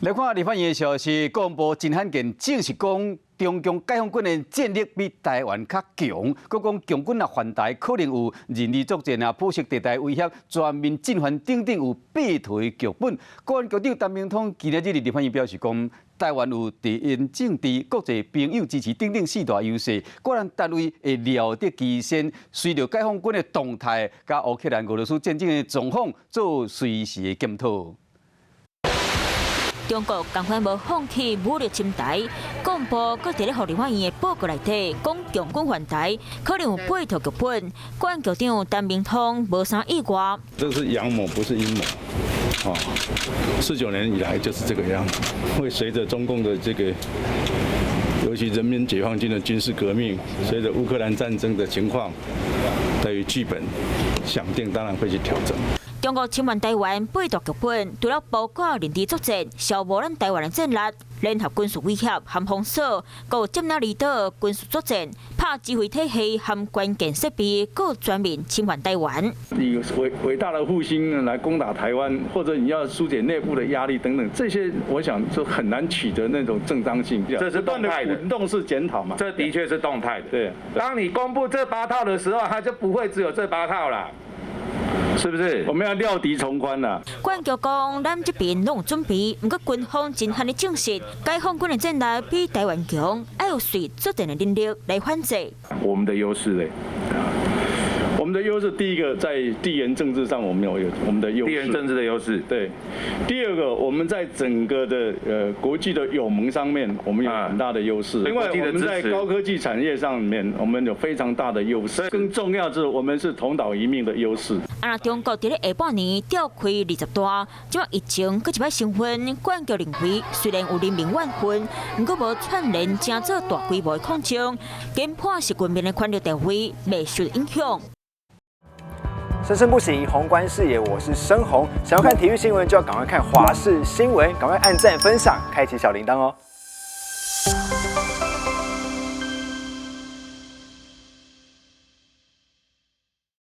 來看立法院的消息，國防部真罕見證實講，中共解放軍的戰力比台灣較強，閣講共軍若犯台可能有認知作戰啊、灰色地帶威脅、全面進犯等等有變圖的劇本。國安局長陳明通今仔日佇立法院表示講，台灣有地緣政治、國際朋友支持等等四大優勢，國安單位會料敵其先，隨著解放軍的動態，佮烏克蘭、俄羅斯戰爭的狀況做隨時的檢討。中國仝款無放棄武力侵台，國防部閣佇咧予立法院的報告內底講，共軍犯台可能有配套劇本。國安局長陳明通無啥意外。這是陽謀，不是陰謀。啊，49年以來就是這個樣子，會隨着中共的這個，尤其人民解放軍的軍事革命，隨着烏克蘭戰爭的情況，對於劇本想定，當然會去調整。中國侵犯台灣八大劇本，除了包括認知作戰、消磨咱台灣的戰力、聯合軍事威脅和封鎖，閣有佔領離島軍事作戰、拍指揮體系和關鍵設備，閣全面侵犯台灣。以偉大的復興來攻打台灣，或者你要疏解內部的壓力等等，這些我想就很難取得那種正當性。這是動態的，滾動式檢討嘛。這的確是動態的。對，當你公布這八套的時候，它就不會只有這八套了。是不是？我們要料敵從寬啦。國安局講，咱這邊攏有準備，毋過軍方真罕咧證實，解放軍的戰力比台灣強，愛有隨作戰的能力來反制。我們的優勢咧？我們的優勢，第一個在地緣政治上，我們有我們的優勢。地緣政治的優勢。對。第二個，我們在整個的國際的友盟上面，我們有很大的優勢。因為我們在高科技產業上面，我們有非常大的優勢。更重要是，我們是同島一命的優勢。啊，中國佇咧下半年調開20大，這擺疫情閣一擺升溫，國安局認為雖然有人民怨恨，毋過無串聯成做大規模的抗爭，研判是軍民的權力地位袂受影響。生生不息，宏觀視野，我是申宏。想要看體育新聞，就要趕快看華視新聞，趕快按讚、分享，開啟小鈴鐺哦。